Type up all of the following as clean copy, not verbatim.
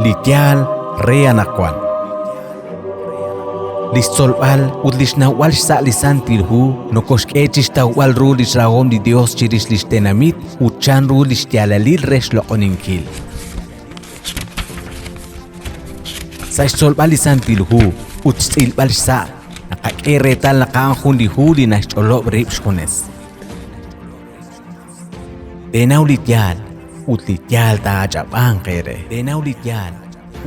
Li yaal re anaqwan. Li xtzolb'al ut li xnawb'al xsa' li Santil Hu nokoxk'e chi xtawb'al ru li xrahom li Yos chirix li xtenamit ut chanru li xyaalalil re xloq'oninkil. Sa' xtzolb'al li Santil Hu ut xtz'ilb'al xsa', naqak'e reetal naq a'an jun li hu li naxch'olob' rib' xjunes. Teenaw li yaal ut li yaal taa'ach'ab'anq eere. Teenaw li yaal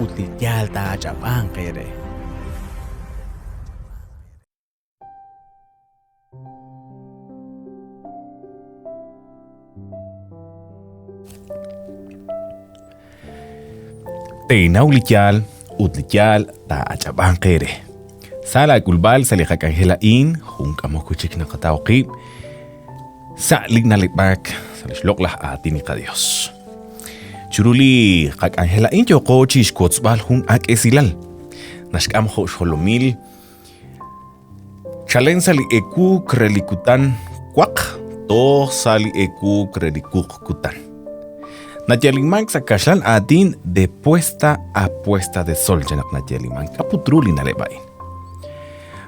ut li yaal taa'ach'ab'anq eere. Teenaw li yaal ut li yaal taa'ach'ab'anq eere. Sa laak'ulb'al sa' li qak'anjel a'in, jun k'amok wi' chik naqataw qib' sa' li na'leb'ak sa' li xloq'laj aatin li qaDios. Chiru li qak'anjel a'in yooqo chi xwotzb'al jun ak' esilal. Naxk'am jo' xjolomil Chalen sa' li ewuuk re li kutan waq toj sa' li ewuuk re li wuq kutan. Nayalimank sa' kaxlan aatin de puesta a puesta de sol chan naq nayalimank. K'a' put ru li na'leb' a'in?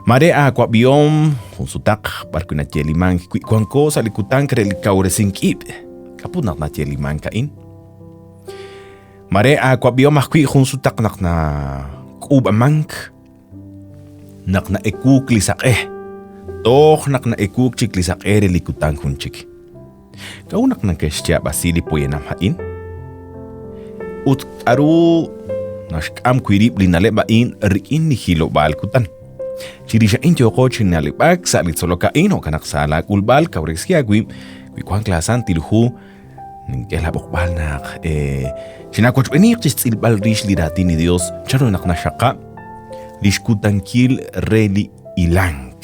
Maare aawab'ihom jun sutaq b'arwi' nayelimank wi wanko sa' li kutan re li kawresink ib'. K'a' put naq nayelimank a'in? Maare aawab'ihom ajwi' jun sutaq naq nak'uub'amank Naq na'ewuuk li saq'e, toj naq na'ewuuk chik li saq'e re li kutan jun chik. K'a'ut naq neke'xyaab'asi li poyanam a'in? Ut k'aru naxk'am wi' rib' li na'leb' a'in rik'in li hilob'aal kutan? Chirix a'in yooqo chi na'leb'ak sa' li tzolok a'in, jo'kan naq sa' laak'ulb'al kawresi aawib' wi wank laaSantil Hu Nink'e laab'oqb'al naq chinawochb'eniiq chi xtz'ilb'al rix li raatin li Yos chanru naq naxxaqab' li xkutankil re li hilank,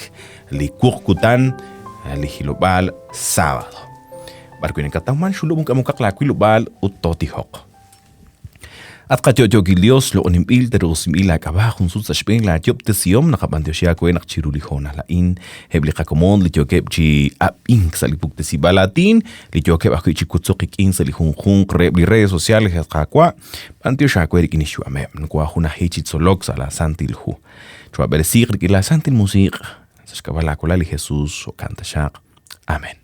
li wuq kutan, li hilob'aal sábado. B'arwi' nakatawmank xulub' unk'amokaq laawilob'aal ut tootijoq. At qayo'yookil Dios, loq'oninb'il terusinb'il laak'ab'a' jun sut sa' xb'een laayob'tesihom, naqab'anyoxi aawe naq chiru li hoonal a'in eb' li qakomon li yookeb' chi ab'ink sa' li puktesib'aal aatin, li yookeb' ajwi' chi kutzuq qik'in sa' li junjunq reheb' li redes sociales, at Qaawa', b'anyox aawe rik'in li xyu'ameb', nokoohajunaji chi tzolok sa' laasantil hu. Choohab'eresiiq rik'in laasantil musiq' sa' xk'ab'a' laawalal li Jesus, jo'kan taxaq. Amen.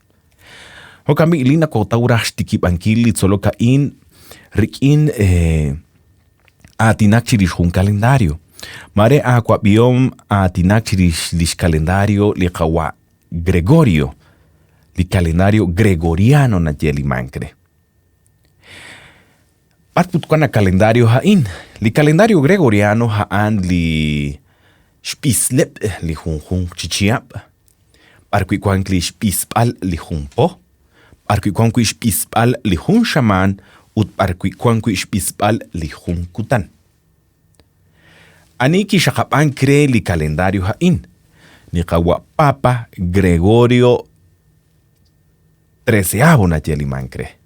Jo'kan b'i' li nakootaw raj xtikib'ankil li tzolok a'in rik'in aatinak chirix jun calendario. Maare aawab'ihom aatinak chirix lix calendario li qawa' Gregorio, li calendario Gregoriano nayeelimank re. B'ar put wan a calendario a'in? Li calendario Gregoriano a'an li xb'isleb' li junjunq chi chihab', b'ar wi' wank li xb'isb'al li jun po, b'ar wi' wank wi' xb'isb'al li jun xamaan ut b'ar wi' wank wi' xb'isb'al li jun kutan. Ani kixaqab'ank re li calendario a'in? Li qawa' Papa Gregorio Treceavo nayeelimank re.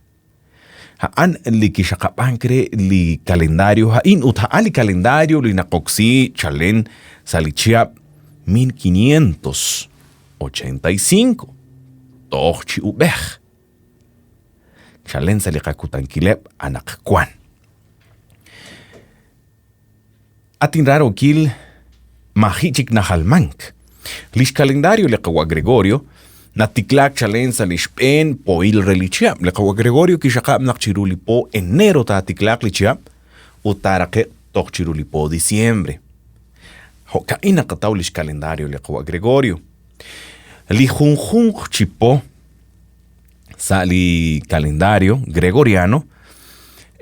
A'an li kixaqab'ank re li calendario a'in ut a'an li calendario li naqoksi chalen sa' li chihab' 1585 toj chi ub'ej, chalen sa' li qakutankileb' anaqwan. At inraarookil, maji' chik najalmank. Li xkalendario li qawa' Gregorio natiklaak chalen sa' li xb'een pohil re li chihab'. Li qawa' Gregorio kixaqab' naq chiru li po enero taatiklaaq li chihab' ut taaraqe'q toj chiru li po diciembre. Jo'ka'in naqataw li xkalendario li qawa' Gregorio. Li junjunq chi po sa' li calendario gregoriano,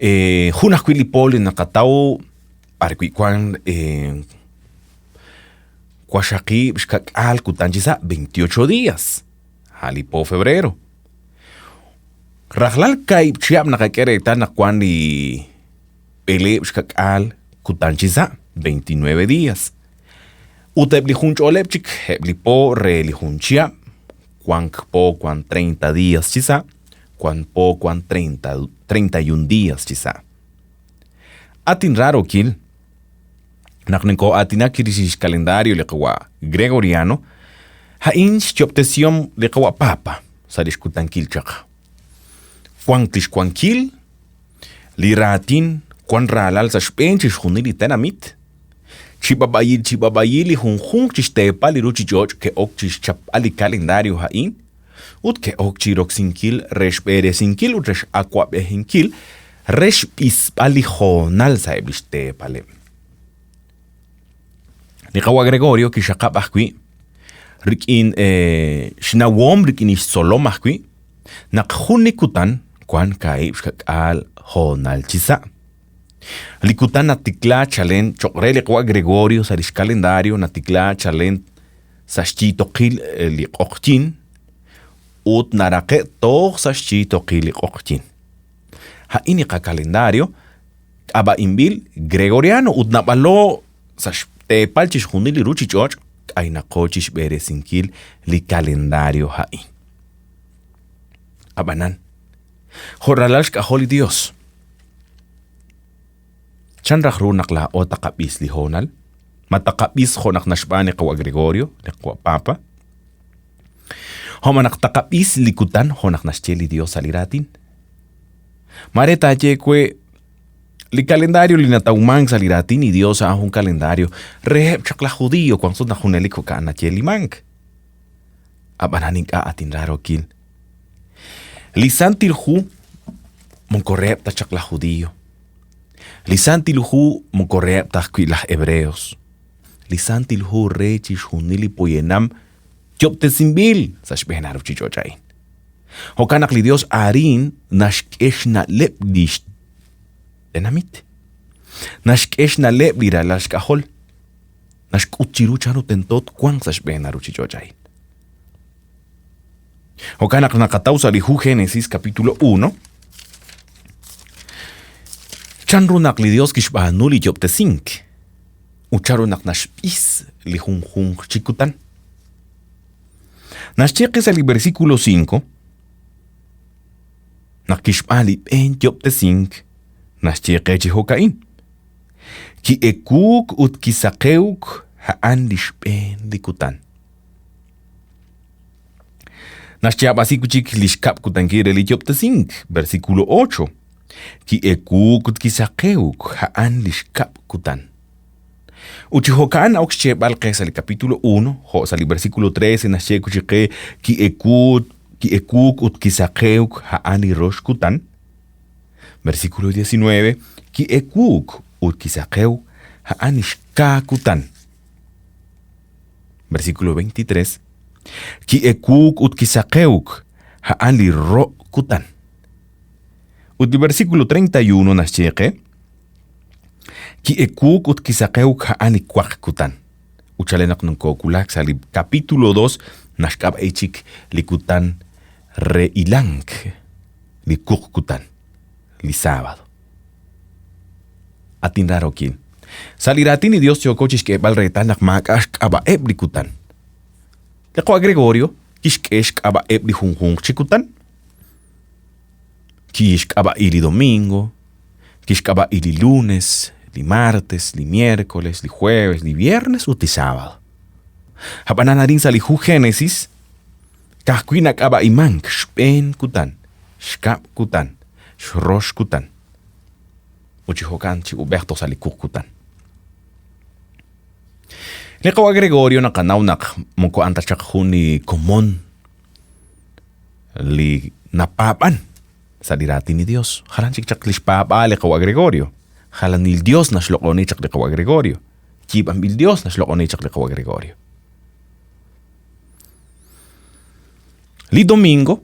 jun ajwi' li po li naqataw b'arwi' wank waxaqib' xka'k'aal kutan chi sa', 28 días, a' li po febrero. Rajlal kaahib' chihab' naqak'e reetal naq wank li b'eleeb' xka'k'aal kutan chi sa', 29 días. Ut eb' li junch'oleb' chik, eb' li po re li jun chihab', wank po wank 30 días chi sa', wank po wank 30, 31 días chi sa'. At inraarookil, naq ninkoo'aatinak chirix lix calendario li qawa' Gregoriano, a'in xyob'tesihom li qawa' Papa sa' lix kutankil chaq. Wank lix wankil, li raatin. wan raalal sa' xb'een chixjunil li tenamit. Chi b'ab'ayil chi b'ab'ayil li junjunq chi xteepal li ruuchich'och' ke'ok chi xchapb'al li kalendaryo a'in ut ke'ok chi roksinkil re xb'eresinkil ut re x'awab'ejinkil re xb'isb'al li hoonal sa'eb' li xteepaleb'. Li qawa' Gregorio kixxaqab' ajwi' rik'in xnawom rik'in li xtzolom ajwi' naq jun li kutan wank 70 hoonal chi sa'. Li kutan natikla chalen cho'q re li qawa' Gregorio sa' li xkalendario natikla chalen sa' xyiitoqil li q'oqyin ut naraqe' toj sa' xyiitoqil li q'oqyin. A'in li qakalendario k'ab'a'inb'il Gregoriano ut naab'alo sa' xteepal chixjunil li ruuchich'och' k'aynaqo chi xb'eresinkil li kalendario a'in. Ab'anan, jo' ralal xk'ajol li Yos, chan raj ru naq laa'o taqab'is li hoonal? Ma taqab'is jo' naq naxb'aan li qawa' Gregorio, li qawa' Papa? Jo' ma naq taqab'is li kutan jo' naq naxye li Dios sa' li raatin? Maare taaye we, li kalendario li natawmank sa' li raatin li Dios a'an jun kalendario reheb' chaq laj Judio, wank sut naq junelik jo'kan nayelimank. Ab'anan ink'a' at inraarookil. Li Santil Hu moko reheb' ta chaq laj Judio. Li Santil Hu moko reheb' ta ajwi' laj Hebreos. Li Santil Hu re chixjunil li poyanam yob'tesinb'il sa' xb'een a ruuchich'och' a'in. Jo'kan naq li Yos arin naxk'e xna'leb' li xtenamit. Naxk'e xna'leb' li ralal xk'ajol. Naxk'ut chiru chanru tento twanq sa' xb'een a ruuchich'och' a'in. Jo'kan naq naqataw sa' li hu Génesis capítulo 1 chanru naq li Yos kixb'aanu li yob'tesink ut chanru naq naxb'is li junjunq chi kutan. Naxye qe sa' li versículo 5 naq kixb'aan li b'een yob'tesink, naxye qe chi jo'ka'in. Ki'ewuuk ut kisaqewk a'an li xb'een li kutan. Naxyaab'asi wi' chik li xkab' kutankil re li yob'tesink, versículo 8. Ki'ewuuk ut kisaqewk a'an li xkab' kutan. Ut chi jo'ka'an na'ok xyeeb'al qe sa' li capítulo 1, jo' sa' li versículo 13 naxye wi' chik qe ki'ewuuk ki'ewuuk ut kisaqewk a'an li rox kutan. Versículo 19, ki'ewuuk ut kisaqew a'an li xkaa kutan. Versículo 23, ki'ewuuk ut kisaqewk a'an li ro' kutan. Ut li versículo 31 naxye qe, Ki'ewuuk ut kisaqewk a'an li waq kutan. Ut chalen naq nokoowulak sa' li capítulo 2 naxk'ab'a'i chik li kutan re hilank, li wuq kutan, li sábado. At inraarookil, sa' li raatin li Dios yooko chixk'eeb'al reetal naq maak'a' xk'ab'a'eb' li kutan. Li qawa' Gregorio kixk'e xk'ab'a'eb' li junjunq chi kutan. Kixk'ab'a'i li domingo, kixk'ab'a'i li lunes, li martes, li miércoles, li jueves, li viernes ut li sábado. Ab'anan arin sa' li hu Génesis, ka'ajwi' nak'ab'a'imank xb'een kutan, xkab' kutan, xrox kutan. Ut chi jo'kan chi ub'ej toj sa' li wuq kutan. Li qawa' Gregorio naqanaw naq moko a'an ta chaq jun li komon li napaab'an sa' li raatin li Dios. Jalan chik chaq lix paab'aal li qawa' Gregorio. Jalanil Dios naxloq'oni chaq li qawa' Gregorio. Yiib'anb'il Dios naxloq'oni chaq li qawa' Gregorio. Li domingo,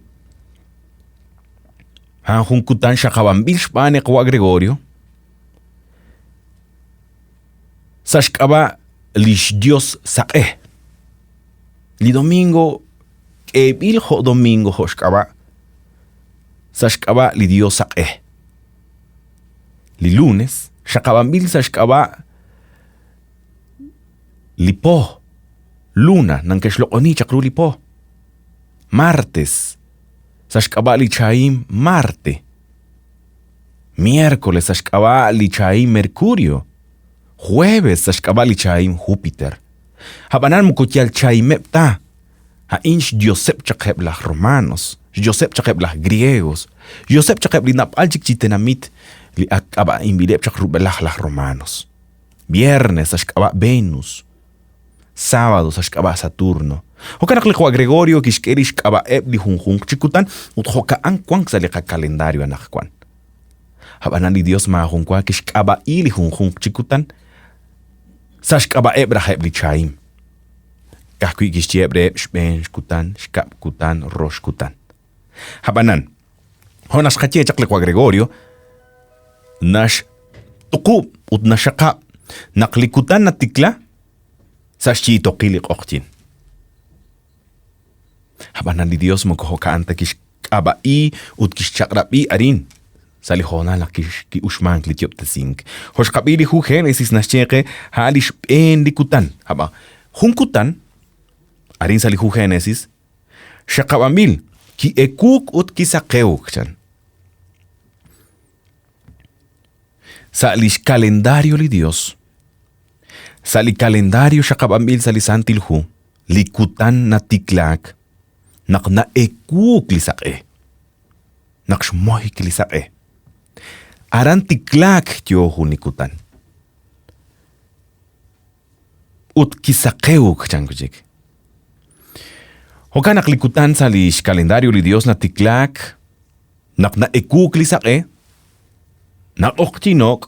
a'an jun kutan xaqab'anb'il xb'aan li qawa' Gregorio sa' xk'ab'a' lix Dios saq'e. Li domingo k'eeb'il jo' domingo jo' xk'ab'a' sa' xk'ab'a' li Dios saq'e. Li lunes xaqab'anb'il sa' xk'ab'a' li po, luna, nanke'xloq'oni chaq ru li po. Martes, sa' xk'ab'a' li chahim Marte. Miércoles, sa' xk'ab'a' li chahim Mercurio. Jueves, sa' xk'ab'a' li chahim Júpiter. Ab'anan moko yal chahimeb' ta, a'in xyoseb' chaq eb' laj Romanos. Xyoseb' chaq eb' laj Griegos, xyoseb' chaq eb' li naab'al chik chi tenamit li ak k'ab'a'inb'ileb' chaq rub'elaj laj Romanos. Viernes sa' xk'ab'a' Venus, Sábado sa' xk'ab'a' Saturno. Jo'kan naq li qawa' Gregorio kixk'e li xk'ab'a'eb' li junjunq chi kutan ut jo'ka'an wank sa' li qakalendario anaqwan. Ab'anan li Yos maajunwa kixk'ab'a'i li junjunq chi kutan sa' xk'ab'a'eb' raj eb' li chahim. Ka'ajwi' kixyeheb' reheb' xb'een xkutan, xkab' kutan, rox kutan. Ab'anan, jo' naq xqaye chaq li qawa' Gregorio, naxtuqub' ut naxxaqab' naq li kutan natikla sa' xyiitoqil li q'oqyin. Ab'anan li Yos moko jo'ka'an ta kixk'ab'a'i ut kixchaq'rab'i arin sa' li hoonal naq ki'uxmank li yob'tesink. Jo' xqab'i li hu Génesis naxye qe a'an li xb'een li kutan. Ab'an jun kutan arin sa' li hu Génesis xaqab'anb'il ki'ewuuk ut kisaqewk chan. Sa' li xkalendario li Yos, sa' li kalendario xaqab'anb'il sa' li Santil Hu, li kutan natiklaak naq na'ewuuk li saq'e, naq xmoyk li saq'e. Aran tiklaak yo jun li kutan. Ut kisaqewk, chan wi' chik. Jo'kan naq li kutan sa' li xkalendario li Yos natiklaak naq na'ewuuk li saq'e, naq'oqyino'k,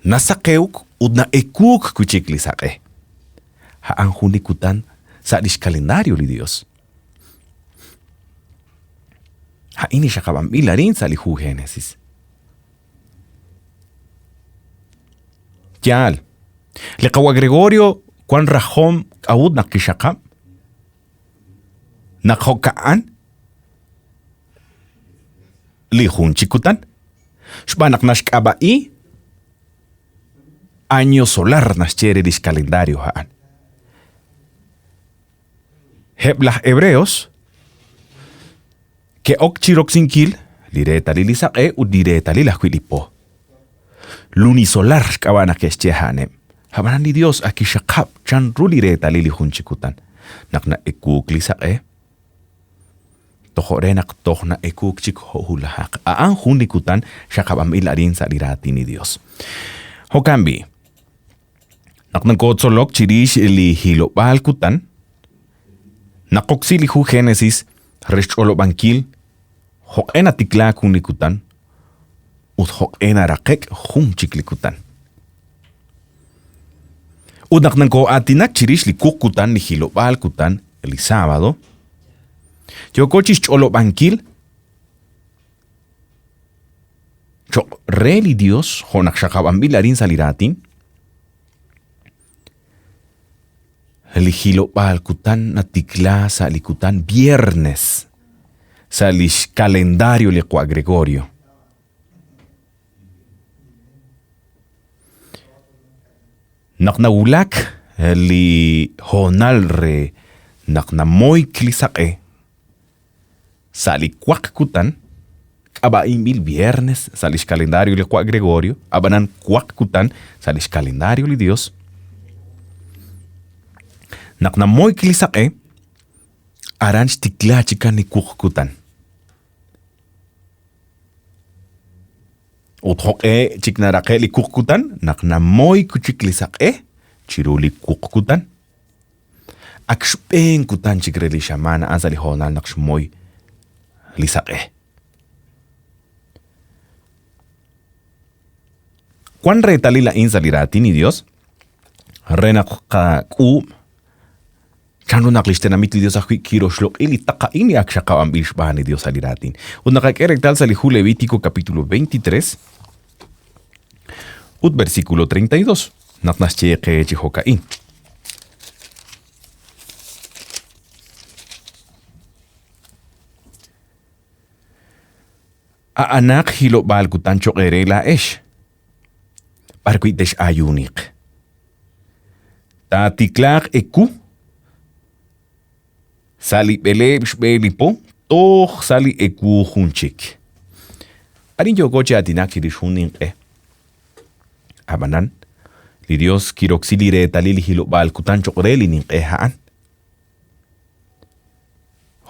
nasaqewk ut na'ewuuk wi' chik li saq'e. A'an jun li kutan sa' li xkalendario li Yos. A'in li xaqab'anb'il arin sa' li hu Génesis. Yaal, li qawa' Gregorio wan rajom k'a'ut naq kixxaqab' naq jo'ka'an li jun chik kutan, xb'aan naq naxk'ab'a'i año solar naxye re li xkalendario a'an. Eb' laj Hebreos ke'ok chi roksinkil li reetalil li saq'e ut li reetalil ajwi' li po. Lunisolar xk'ab'a' naq ke'xye a'aneb'. Ab'anan li Yos ak kixxaqab' chanru li reetalil li jun chik kutan, naq na'ewuuk li saq'e, tojo' re naq toj na'ewuuk chik jo' hulajaq. A'an jun li kutan xaqab'anb'il arin sa' li Raatin li Yos. Jo'kan b'i', naq nokootzolok chirix li hilob'aal kutan, naqoksi li hu Génesis re xch'olob'ankil jo'q'e natiklaak jun li kutan ut jo'q'e naraqe'k jun chik li kutan. Ut naq nokoo'aatinak chirix li wuq kutan, li hilob'aal kutan, li sábado, yooko chixch'olob'ankil choq' re li Dios jo' naq xaqab'anb'il arin sa' li raatin, li hilob'aal kutan natikla sa' li kutan viernes sa' li xkalendario li qawa' Gregorio. Naq nawulak li hoonal re naq namoyk li saq'e, Sa' li waq kutan, k'ab'a'inb'il viernes sa' lix kalendario li qawa' Gregorio, a'b'anan waq kutan sa' lix kalendario li Dios, naq namoyk li saq'e, aran xtikla chikan li wuq kutan. Ut jo'q'e chik naraqe' li wuq kutan? Naq namoyk chik li saq'e chiru li wuq kutan. Ak xb'een kutan chik re li xamaan a'an sa' li hoonal naq xmoy li saq'e. Wan reetalil a'in sa' li raatin li Dios re naq qak'uub' chanru naq lix tenamit li Dios ajwi' kiroxloq'i li taq a'in li ak xaqab'anb'il xb'aan li Dios sa' li raatin. Ut naqak'e reetal sa' li hu Levítico capítulo 23 ut versículo 32 naq naxye qe chi jo'ka'in. A'anaq hilob'aal kutan cho'q eere laa'ex, b'arwi' tex'ayuuniq. Taatiklaaq ewu Sa' li b'eleeb' xb'e li po toj sa' li ewu jun chik. Arin yooko chi aatinak chirix jun ninq'e. Ab'anan, li Yos kiroksi li reetalil li hilob'aal kutan cho'q re li ninq'e a'an.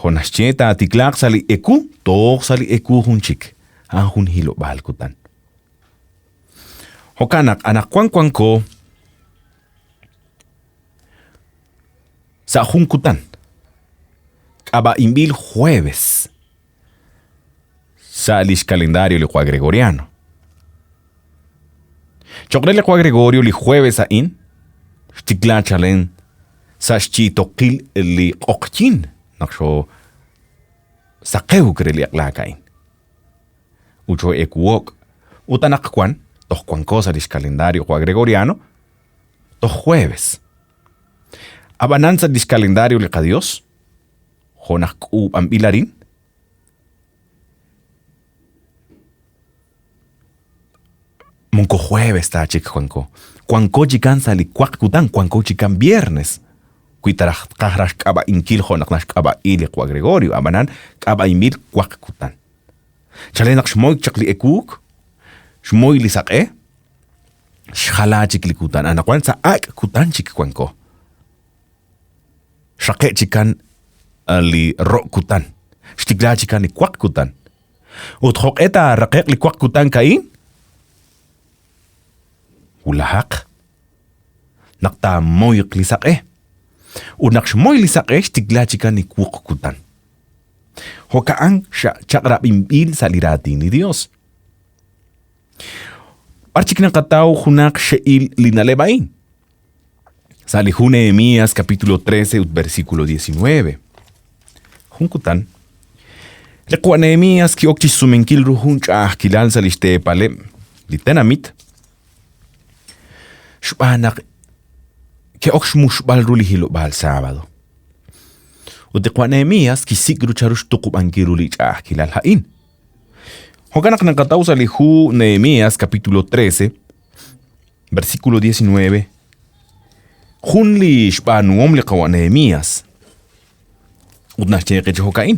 Jo' naxye taatiklaaq sa' li ewu toj sa' li ewu jun chik, a'an jun hilob'aal kutan. Jo'kan naq anaqwan wanko sa' jun kutan k'ab'a'inb'il jueves sa' lix calendario li Qawa' Gregoriano. Choq' re li Qawa' Gregorio li jueves a'in xtikla chalen sa' xyiitoqil li q'oqyin naq xo saqewk re li eq'laak a'in. Ut xoo'ewuho'k ut anaqwan toj wanko sa' lix calendario Qawa' Gregoriano toj jueves. Ab'anan sa' lix calendario li qaDios, jo' naq k'uub'anb'il arin, moko jueves ta chik wanko. Wanko chikan sa' li waq kutan, wanko chikan viernes. Wi ta raj tqaj raj xk'ab'a'inkil jo' naq naxk'ab'a'i li qawa' Gregorio, ab'anan k'ab'a'inb'il waq kutan. Chalen naq xmoyk chaq li ewuuk, xmoy li saq'e, xjala chik li kutan. Anaqwan sa' ak' kutan chik wanko. Xraqe' chikan li ro' kutan. Xtikla chikan li waq kutan. Ut joq'e taaraqe'q li waq kutan ka'in? Wulajaq. Naq taamoyq li saq'e. Ut naq xmoy li saq'e xtikla chikan li wuq kutan. Jo'ka'an chaq'rab'inb'il sa' li raatin li Dios. B'ar chik naqataw junaq xe'il li na'leb' a'in? Sa' li hu Nehemías capítulo 13 ut versículo 19. Jun kutan, li qawa' Nehemías ki'ok chixsumenkil ru jun ch'a'ajkilal sa' lix teepaleb' li tenamit xb'aan naq ke'ok xmuxb'al ru li hilob'aal sábado. Ut li qawa' Nehemías kixsik' ru chanru xtuqub'ankil ru li ch'a'ajkilal a'in. Jo'kan naq naqataw sa' li hu Nehemías capítulo 13 versículo 19, jun li xb'aanuhom li qawa' Nehemías ut naxye qe chi jo'ka'in.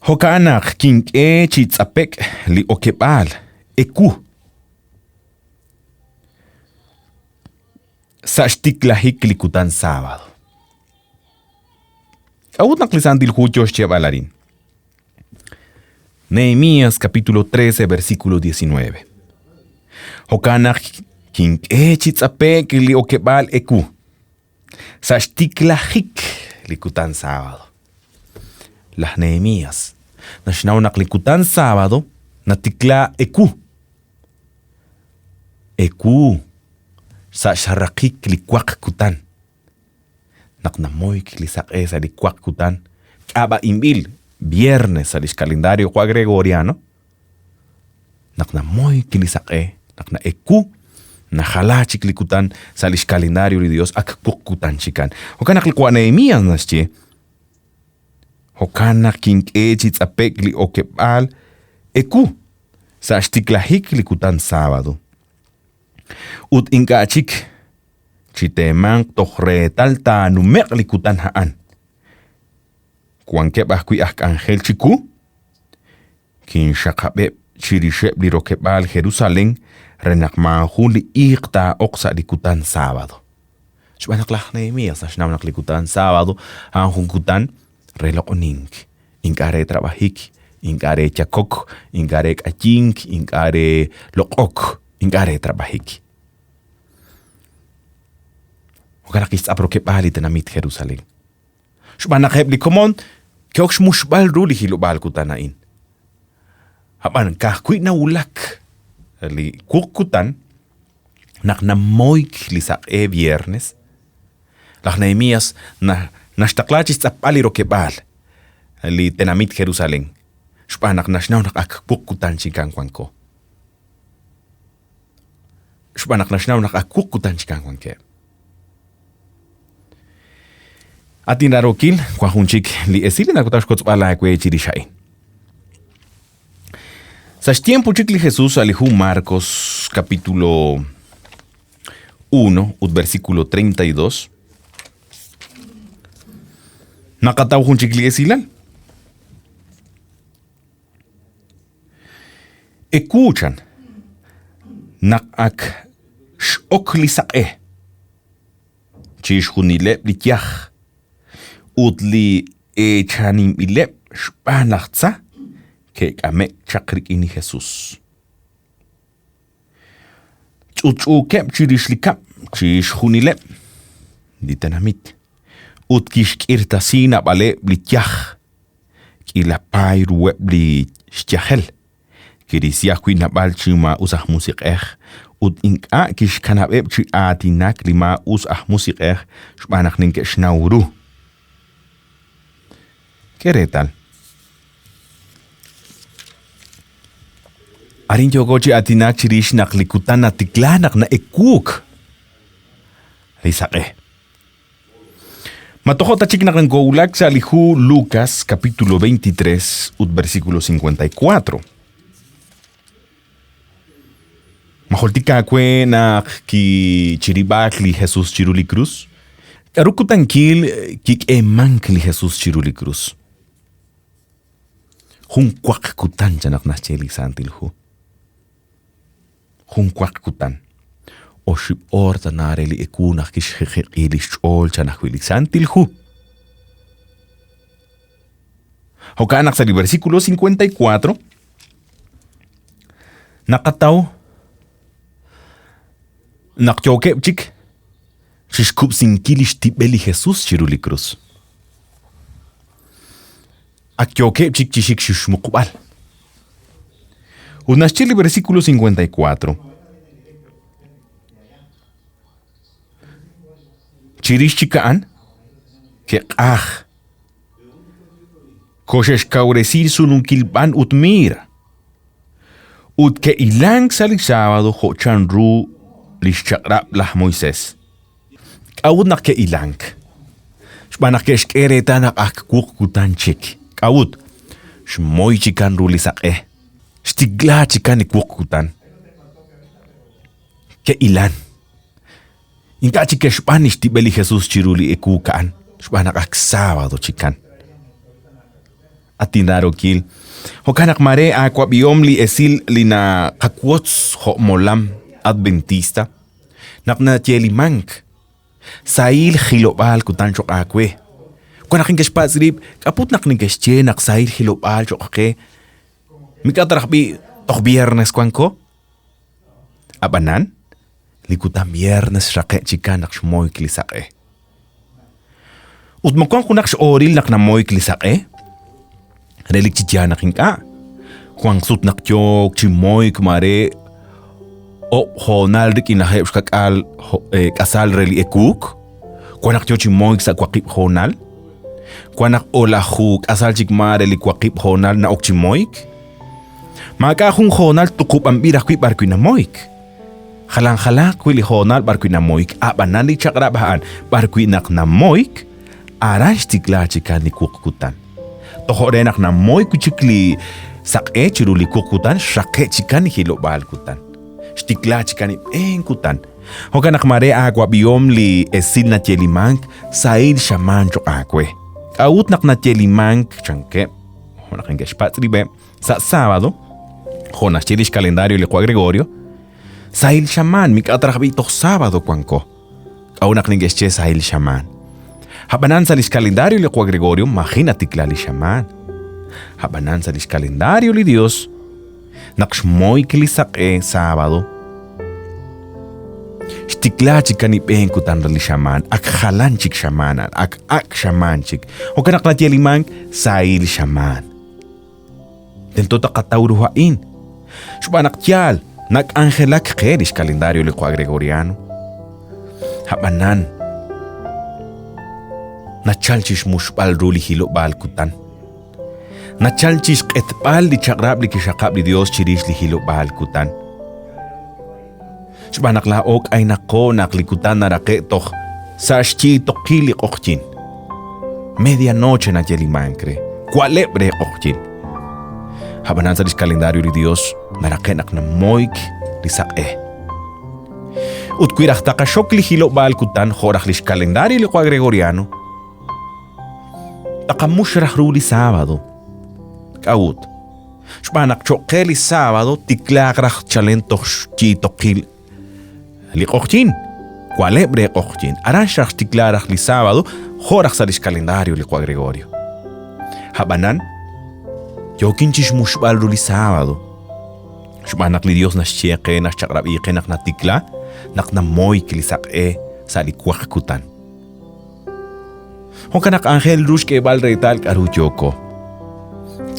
Jo'ka'an naq kink'e chi tz'apek li okeb'aal ewu sa' xtiklajik li kutan sábado. K'a'ut naq li Santil Hu yo xyeeb'al arin? Nehemías capítulo 13 versículo 19. Jo'kan naq kink'e chi tz'ape'k li okeb'aal ewu sa' xtiklajik li kutan sábado. Laj Nehemías naxnaw naq li kutan sábado natikla ewu. Ewu sa' xraqik li waq kutan. Naq namoyk li saq'e sa' li waq kutan, k'ab'a'inb'il viernes sa' lix calendario qawa' Gregoriano, naq namoyk li saq'e, naq na'ewu, najala chik li kutan sa' lix calendario li Dios ak wuq kutan chikan. Jo'kan naq li qawa' Nehemías naxye, Jo'kan naq kink'e chi tz'ape'k li okeb'aal ewu sa' xtiklajik li kutan sábado. Ut ink'a' chik Chiteemanq toj reetal taanume'q li kutan a'an. Wankeb' ajwi' aj k'anjel chiwu, kinxaqab'eb' chirixeb' li rokeb'aal Jerusalén re naq maajun li iiq taa'ok sa' li kutan sábado. Xb'aan naq laj Nehemías naxnaw naq li kutan sábado a'an jun kutan re loq'onink, ink'a' re trab'ajik, ink'a' re yakok, ink'a' re k'ayink, ink'a' re loq'ok, ink'a' re trab'ajik. Jo'kan naq kixtz'ap rokeb'aal li tenamit Jerusalén. Xb'aan naq eb' li komon ke'ok xmuxb'al ru li hilob'aal kutan a'in. Ab'an ka'ajwi' nawulak li wuq kutan naq namoyk li saq'e viernes, laj Nehemías naxtaqla chi xtz'apb'al li rokeb'aal li tenamit Jerusalén, xb'aan naq naxnaw naq ak wuq kutan chikan wanko. Xb'aan naq naxnaw naq ak wuq kutan chikan wankeb'. At inraarookil, wan jun chik li esil li nawaj xwotzb'al aawe chirix a'in. Sa' xtiempo chik li Jesús sa' li hu Marcos capítulo 1 ut versículo 32 naqataw jun chik li esilal. Ewu chan, naq ak x'ok li saq'e, chixjunileb' li yaj ut li eechaninb'ileb' xb'aan laj tza ke'k'ame'k chaq rik'in li Jesus. Ch'utch'uukeb' chirix li kab'l chixjunileb' li tenamit, ut kixk'irtasi naab'aleb' li yaj, k'iila paay ruheb' li xyajel. Kirisi ajwi' naab'al chi maa'us aj musiq'ej ut ink'a' kixkanab'eb' chi aatinak li maa'us aj musiq'ej xb'aan naq neke'xnaw ru. K'e reetal. Arin yooko chi aatinak chirix naq li kutan natikla naq na'ewuuk li saq'e. Ma tojo' ta chik naq nokowulak sa' li hu Lucas capítulo 23 ut versículo 54. Ma jultik aawe naq kichirib'aak li Jesus chiru li krus? K'aru kutankil kik'eemank li Jesus chiru li krus? Jun waq kutan chan naq naxye li Santil Hu. Jun waq kutan, oxib' oor tana re li ewu naq kixjiqjiq'i li xch'ool chan ajwi' li Santil Hu. Jo'kan naq sa' li versículo 54 naqataw naq yookeb' chik chixkub'sinkil li xtib'el li Jesus chiru li krus. Ak yookeb' chik chi xik xmuqb'al. Ut naxye li versículo 54. Chirix chik a'an, ke'q'aj. Koxe'xkawresi sununkil b'an ut miir. Ut ke'ilank sa' li sábado jo' chanru li xchaq'rab' laj Moisés. K'a'ut naq ke'ilank? Xb'aan naq ke'xk'e reetal naq ak wuq kutan chik. K'a'ut? Xmoy chikan ru li saq'e. Xtikla chikan li wuq kutan. Ke'ilan. Ink'a' chik ke'xb'an li xtib'el li Jesus chiru li ewu a'an, xb'aan naq ak sábado chikan. At inraarokil, jo'kan naq maare aawab'ihom li esil li naqawotz jo' molam adventista, Naq nayeelimank, Sahil jilob'aal kutan cho'q aawe. Wan naq neke'xpatz' rib' k'a'put naq neke'xye naq sahil jilob'aal cho'q qe, mik'a' ta raj b'i' toj viernes wanko? Ab'anan, li kutan viernes xraqe' chikan naq xmoyk li saq'e. Ut ma wank junaq x'ooril naq namoyk li saq'e? Relik chi yaal naq ink'a'. Wank sut naq yook chi moyk maare ob' hoonal rik'in lajeeb' xka'k'aal eh, k'asal re li ewuuk, wan naq yo chi moyk sa' waqib' hoonal, wan naq o'laju k'asal chik maare li waqib' hoonal na'ok chi moyk. Maak'a' jun hoonal tuqub'anb'il ajwi' b'arwi' namoyk. Jalan jalanq wi' li hoonal b'arwi' namoyk, ab'anan li chaq'rab' a'an b'arwi' naq namoyk, aran xtikla chikan li wuq kutan. Tojo' re naq namoyk wi' chik li saq'e chiru li wuq kutan, xraqe' chikan li hilob'aal kutan. Xtikla chikan li b'een kutan. Jo'kan naq maare aawab'ihom li esil nayeelimank sahil xamaan cho'q aawe. K'a'ut naq nayeelimank chankeb', jo' naq neke'xpatz' rib'eb', Sa' sábado, jo' naxye lix calendario li Qawa' Gregorio, sahil xamaan mik'a' ta raj b'i' toj sábado wanko. K'a'ut naq neke'xye sahil xamaan? A'b'anan sa' lix calendario li Qawa' Gregorio maji' natikla li xamaan. A'b'anan sa' lix calendario li Dios, naq xmoyk li saq'e sábado, xtikla chik ani b'een kutan re li xamaan, ak jalan chik xamaan, ak ak' xamaan chik. Jo'kan naq nayeelimank sahil xamaan. Tento taqataw ru a'in, xb'aan naq yaal nak'anjelak qe lix calendario li Qawa' Gregoriano. A'b'anan, nachal chixmuxb'al ru li hilob'aal kutan. Nachal chixq'etb'al li chaq'rab' li kixxaqab' li Dios chirix li hilob'aal kutan. Xb'aan naq laa'o k'aynaqo naq li kutan naraqe' toj sa' xyiitoqil li q'oqyin. Media noche nayelimank re, wa'leb' re q'oqyin. Ab'anan sa' lix calendario li Dios naraqe' naq namoyk li saq'e. Ut wi raj taqaxok li hilob'aal kutan jo' raj lix calendario li Qawa' Gregoriano, taqamux raj ru li sábado. K'a'ut? Xb'aan naq cho'q qe li sábado tiklaaq raj chalen toj xyiitoqil li q'oqyink, wa'leb' re q'oqyink. Aran xraj xtikla raj li sábado jo' raj sa' li xkalendario li Qawa' Gregorio. A'b'anan, yookin chixmuxb'al ru li sábado, xb'aan naq li Dios naxye qe naxchaq'rab'i qe naq natikla naq namoyk li saq'e sa' li waq kutan. Jo'kan naq aajel ru xk'eeb'al reetal k'a'ru yooko.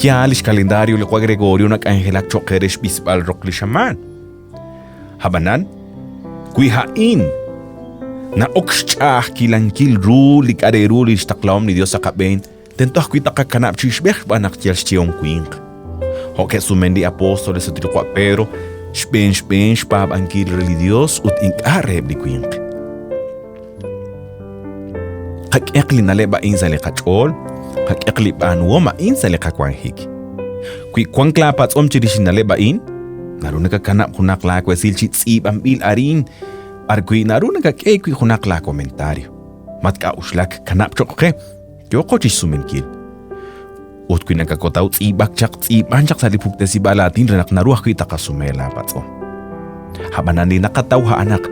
Yaal lix calendario li Qawa' Gregorio nak'anjelak choq' qe re xb'isb'al roq li xamaan. A'b'anan, wi a'in na'ok xch'a'ajkilankil ru li k'a' re ru li xtaqlahom li Dios sa' qab'een, tento ajwi' taqakanab' chi ixb'ej xb'aan naq yal xyehom winq. Jo' ke'sumen li apóstoles ut li Qawa' Pedro, xb'een xb'een xpaab'ankil re li Dios ut ink'a' reheb' li winq. Qak'ehaq li na'leb' a'in sa' li qach'ool, qak'ehaq li b'aanuhom a'in sa' li qawanjik. Wi wank laapatz'om chirix li na'leb' a'in, naru nakakanab' junaq laawesil chi tz'iib'anb'il arin b'arwi' naru nakak'e wi' junaq laakomentario. Matk'a'uxlak, kanab' cho'q qe, yooqo chi xsumenkil. Ut wi nakakotaw tz'iib'ak chaq, tz'iib'an chaq sa' li puktesib'aal aatin re naq naru ajwi' taqasume laa patz'om. A'b'anan li naqataw a'an naq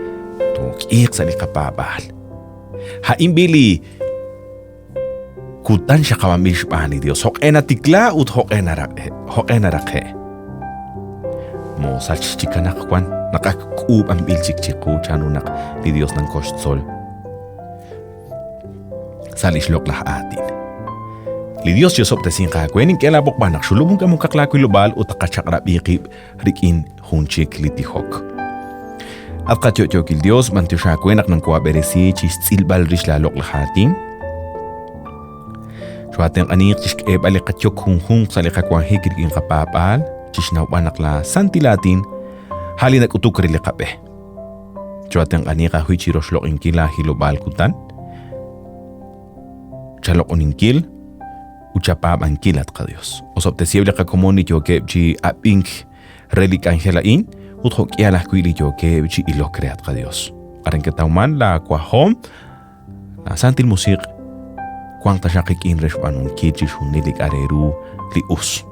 took'iiq sa' li qapaab'aal. A'in b'i li kutan xaqab'anb'il xb'aan li Dios, jo'q'e natikla ut jo'q'e naraqe', jo'q'e naraqe'. Moosach chik anaqwan naq ak k'uub'anb'il chik chiqu chanru naq li Dios nankoxtzol. sa' lix loq'laj aatin. Li Dios chi'osob'tesinq aawe, nink'e laa b'oqb'al naq xulub' jun k'amokaq laa wilob'aal ut taqachaq'rab'i qib' rik'in jun chik li tijok. At qayo'yookil Dios, b'antiox aawe naq nankohab'eresi chixtz'ilb'al rix laa loq'laj aatin. Choo'aatenq'aniiq chixk'eeb'al li qayok junjunq sa' li qawanjik rik'in qapaab'aal, chixnawb'al naq laa santil aatin, a' li nak'utuk re li qab'e. Choo'atenq'aniiq ajwi' chi roxloq'inkil laahilob'aal kutan, chaloq'oninkil ut chapaab'ankil, at qaYos. Osob'tesiheb' li qakomon li yookeb' chi ab'ink re li k'anjel a'in ut jo'k'ihal ajwi' li yookeb' chi ilok re, at qaYos. Aran ketawman laawajom, laasantil musiq' wanq taxaq qik'in re xb'aanunkil chixjunil li k'a' re ru li us.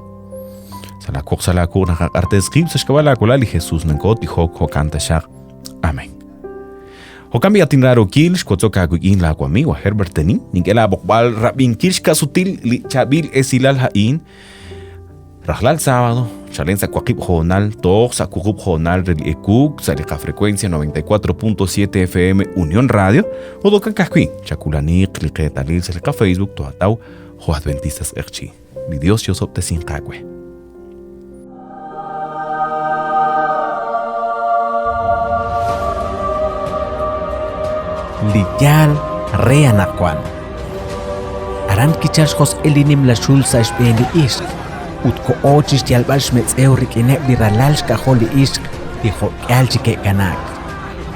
Sa' laawoq sa' laawuq naqaq'artes qib' sa' xk'ab'a' laawalal li Jesus nankotijok jo'kan taxaq. Amén. Jo'kan b'i' at inraarookil, xwotzok aawik'in laawamiiw aj Herbert Tenin, nink'e laab'oqb'al rab'inkil xka'sutil li chaab'il esilal a'in Rajlal sábado, chalen sa' waqib' hoonal toj sa' wuqub' hoonal re li ewuuk sa' li qafrecuencia 94.7 FM Unión Radio ut jo'kan ka'ajwi' chakulaniiq li qeetalil sa' li qafacebook toataw jo' Adventistas Q'eqchi'. Li Dios chi'osob'tesinq aawe. Li yaal re anaqwan. Aran kichalk xjosq'il li nimla xul sa' xb'een li ixq ut koho chi xyalb'al xmetz'ew rik'ineb' li ralal xk'ajol li ixq li jo'k'ihal chi ke'kanaak.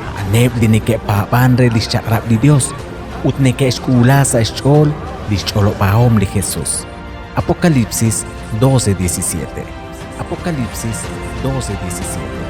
A'aneb' li neke'paab'ank re li xchaq'rab' li Yos ut neke'xk'uula sa' xch'ool li xch'olob'ahom li Jesus. Apocalipsis 12:17. Apocalipsis 12:17.